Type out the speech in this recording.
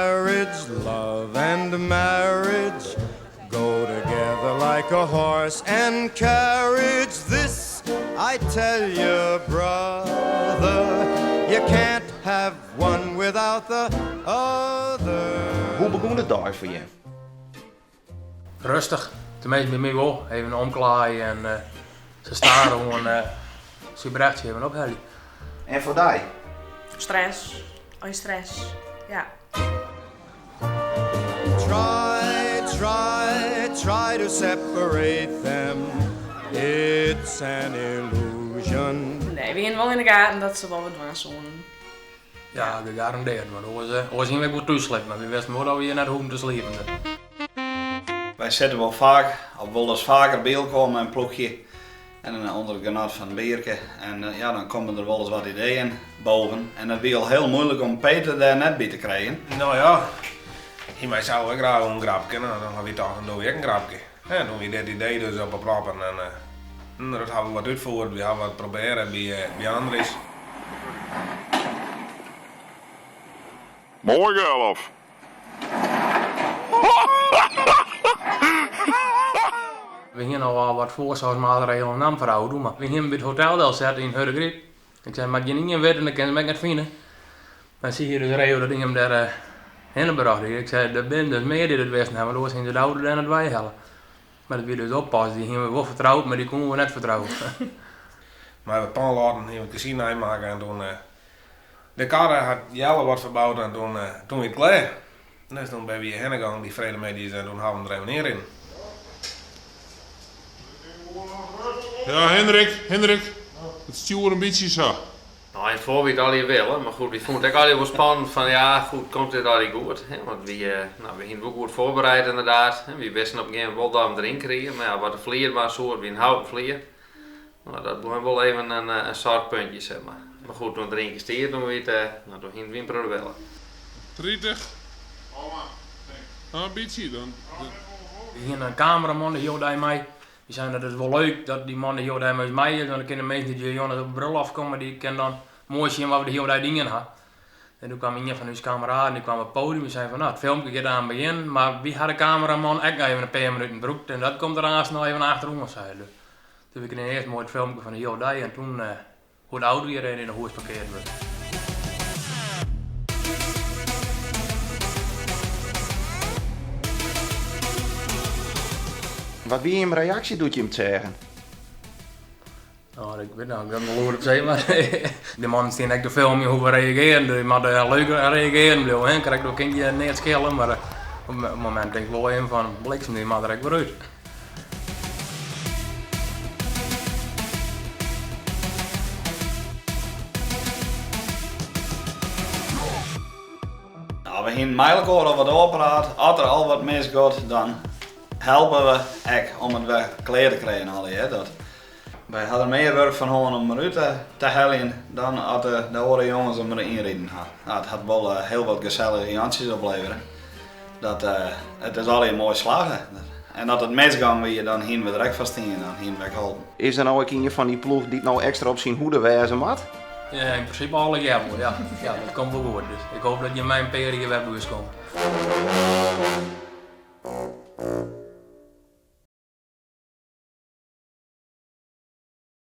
marriage, love and marriage go together like a horse and carriage. This I tell you, brother, you can't have one without the other. Hoe begûn de dei foar jim? Rêstich, teminsten by my wol. Even omklaaie en sa stadichoan Sybrechtsje even ophelje. En foar dy? Stress, oh stress, ja. Try, try, try to separate them. It's an illusion. Nee, we hiene wol yn de gaten dat se wol wat dwaan soenen. Ja, gegarandeerd. Want oars, eh, oars hiene we ek wol thús sliept, mar we wisten wol dat we hjir net hoeven te sliepen. Wy sitte wol faak, of wolris faker by elkoar mei in ploechje en dan ûnder it genot fan in bierke. En eh, ja, dan komme der wolris wat ideeën boven. En it wie al hiel muoilik om Peter dêr net by te krijen. No ja, hy mei sels ek graach in grapke. No, dan ha wy tocht, dan dogge wy ek in grapke. En doe wie dit idee dus op 'e proppen en eh, dat hawwe we wat útfierd. Wy hawwe wat probearre by, eh, by Andries. Moai Gerlof. We hiene al wat foarsoarchsmaatregelen naam foar de auto, mar we hiene by it hotel delset yn Hurdegaryp. Ik sei, moat gjinien witte, dan kinne se my ek net fine. Dan zie je dus reo dat ien him dêr eh, hinne brocht hie. Ik sei, der binne dus mear dy't it wisten hawwe, want oars hiene se de auto dêr net weihelle. Mar dat wie dus oppas, dy hiene we wol fertroud, mar dy koene we net fertrouwe. Mei wat panlatten hiene we it kezyn neimakke en toen eh, de karre hat Jelle wat ferboud en toen, eh, toen wie it klear. Dus toen binne we hjir hinne gong dy freedtemiddeis en toen hawwe we him der even ynriden. Ja, Hendrik, Hendrik, it stjoer in bytsje sa. No, yn it foar wie it allegear wille, mar goed, wy fûnen it ek allegear wol spannend fan ja, goed, komt dit allegear goed? Hè, want wy, no, wy hiene it wol goed foarbereid inderdaad. Hè, wy wisten op in gegeven momint wol dat we him deryn krigen, mar ja, wat de flier dwaan soe, it wie in houten flier. No, dat bleau wol even in, in soarchpuntje, sis mar. Mar goed, doe't er deryn stie, doe wie it, no, doe hiene wy in protte wille. 30. In bytsje dan. We hiene in kameraman de hiele dei mei. Wy seinen dat is wol leuk dat dy man de hiele dei mei ús mei is, want dan kinne de minsken dy't hjir jûns op de brulloft komme, dy kinne dan moai sjen wat we de hiele dei dien ha. En doe kwam ien fan ús kameraden, dy kwam op it podium en sei fan, no, it filmke giet aanst begjinnen, mar wy ha de kameraman ek noch even in pear minuten brûkt en dat komt der aanst noch even achteroan, sei er. Dus we krigen earst moai it filmke fan de hiele dei en toen hoe de auto hjir yn 'e hûs parkeard wurdt. Wat wie jim reaksje doe't jim it seagen? No, ik wit net, ik wit wol oer it see, mar de mannen stean ek te filmjen hoe we reagearjen, dus je moatte leuk reagearjen bliuwe, hè. Krekt of kin je neat skele, mar op it momint tink ik wol even fan bliksem, dy moat der ek wer út. No, we hiene mei elkoar al wat ôfpraat. As der al wat misgiet, dan helpe we ek om it wer klear te krijen allegear. Dat, wy ha der mear wurk fan hân om derút te heljen dan as de, de oare jonges him der ynriden ha. No, it hat wol eh, hiel wat gesellige jantsjes oplevere. Dat, eh, it is allegear moai slagge. En as it misgong wie, dan hiene we der ek foar stien, dan hiene we ek holpen. Is der no ek ien fan dy ploech dy't no ekstra op syn hoede wêze moat? Ja, yn prinsipe allegear wol, ja. Ja, dat komt wol goed. Dus ik hoop dat jim mei in pear jier wer by ús komme.